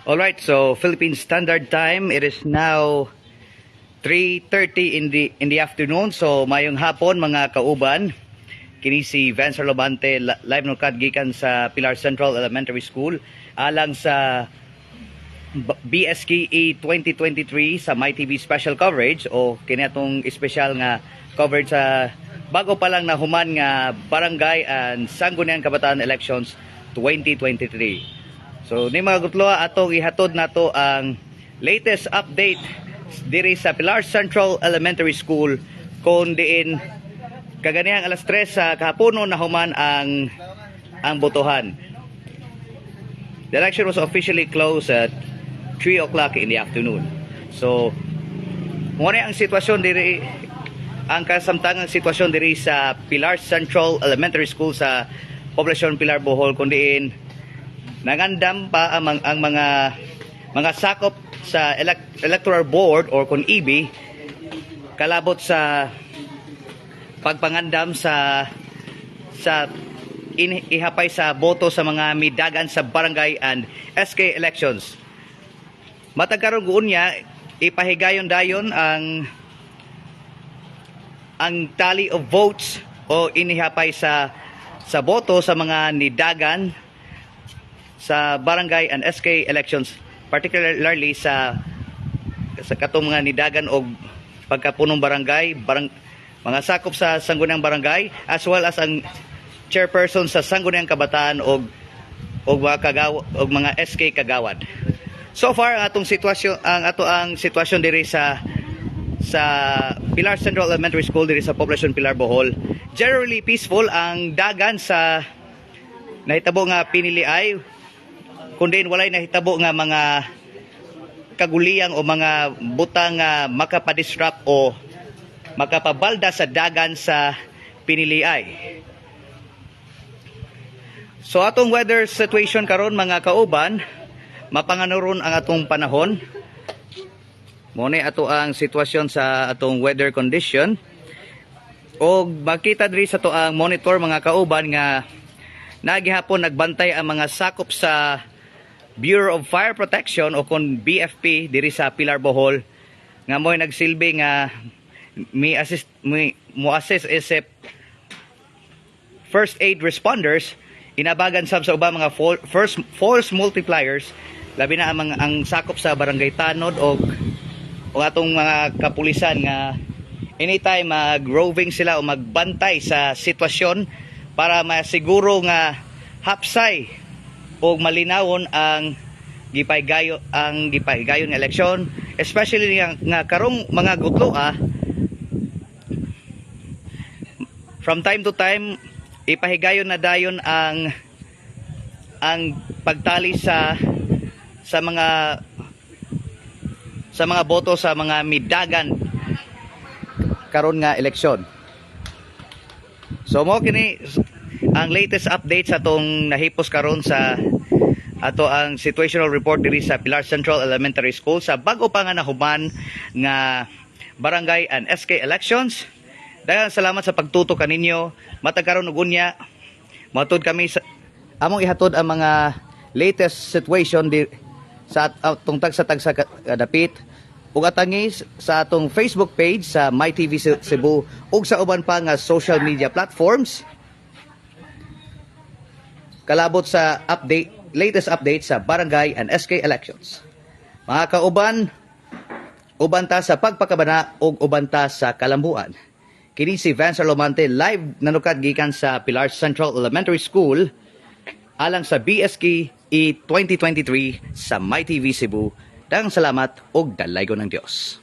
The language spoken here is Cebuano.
Alright, so Philippine Standard Time, it is now 3:30 in the afternoon. So mayong hapon, mga kauban. Kini si Vance Lobante, live nukad gikan sa Pilar Central Elementary School alang sa BSKE 2023 sa MyTV special coverage o kini atong espesyal nga coverage sa bago pa lang nahuman nga Barangay and Sangguniang Kabataan Elections 2023. So ni mga gutloa, atong ihatod nato ang latest update diri sa Pilar Central Elementary School kung diin kaganihang alas 3 sa kahaponon nahuman ang botohan. The election was officially closed at 3 o'clock in the afternoon. So, mao ang sitwasyon diri, ang kasamtangang sitwasyon diri sa Pilar Central Elementary School sa Poblacion Pilar, Bohol, kung diin nangandam pa ang mga sakop sa Electoral Board or kung EB kalabot sa pagpangandam sa ihapay sa boto sa mga midagan sa barangay and SK elections. Matag karon unya, ipahigayon dayon ang tally of votes o inihapay sa boto sa mga nidagan sa barangay and SK elections, particularly sa katong mga nidagan og pagkapunong barangay, mga sakop sa Sangguniang Barangay, as well as ang chairperson sa Sangguniang Kabataan og mga og mga SK kagawad. So far, ang atong sitwasyon ang ato ang sitwasyon diri sa Pilar Central Elementary School diri sa Poblacion Pilar, Bohol, generally peaceful ang dagan sa nahitabo nga piniliay, kundi walay nahitabo nga mga kaguliyang o mga butang nga makapadisrupt o makapabalda sa dagan sa piniliay. So atong weather situation karon, mga kauban, mapanganuron ang atong panahon. Mao ni ato ang sitwasyon sa atong weather condition. Og makita diri sa ato ang monitor, mga kauban, nga nagihapon nagbantay ang mga sakop sa Bureau of Fire Protection o kon BFP diri sa Pilar, Bohol, nga mo'y nagsilbi nga mi assist mi mo assist isip first aid responders, inabagan sab sa ubang mga first force multipliers, labi na ang sakop sa barangay tanod og atong mga kapulisan nga anytime mag-roving sila o magbantay sa sitwasyon para masiguro nga hapsay o malinawon ang gipahigayon nga eleksyon, especially nga karong mga gutloa, from time to time ipahigayon na dayon ang pagtali sa mga boto sa mga midagan karon nga eleksyon. So mo kini ang latest update sa atong nahipos karon sa ato ang situational report diri sa Pilar Central Elementary School sa bago pa nga nahuman nga barangay and SK elections. Daghang salamat sa pagtutok kaninyo. Matag karon ug unya, matud kami sa among ihatod ang mga latest situation di sa atong tagsa-tagsa kadapit ug atangi sa atong Facebook page sa MyTV Cebu ug sa uban pa nga social media platforms kalabot sa update latest update sa barangay and SK elections. Mga kauban, uban ta sa pagpakabana ug uban ta sa kalambuan. Kini si Vance Lomante, live nanukad gikan sa Pilar Central Elementary School alang sa BSK E 2023 sa MyTV Cebu. Daghang salamat ug dalaygon ng Dios.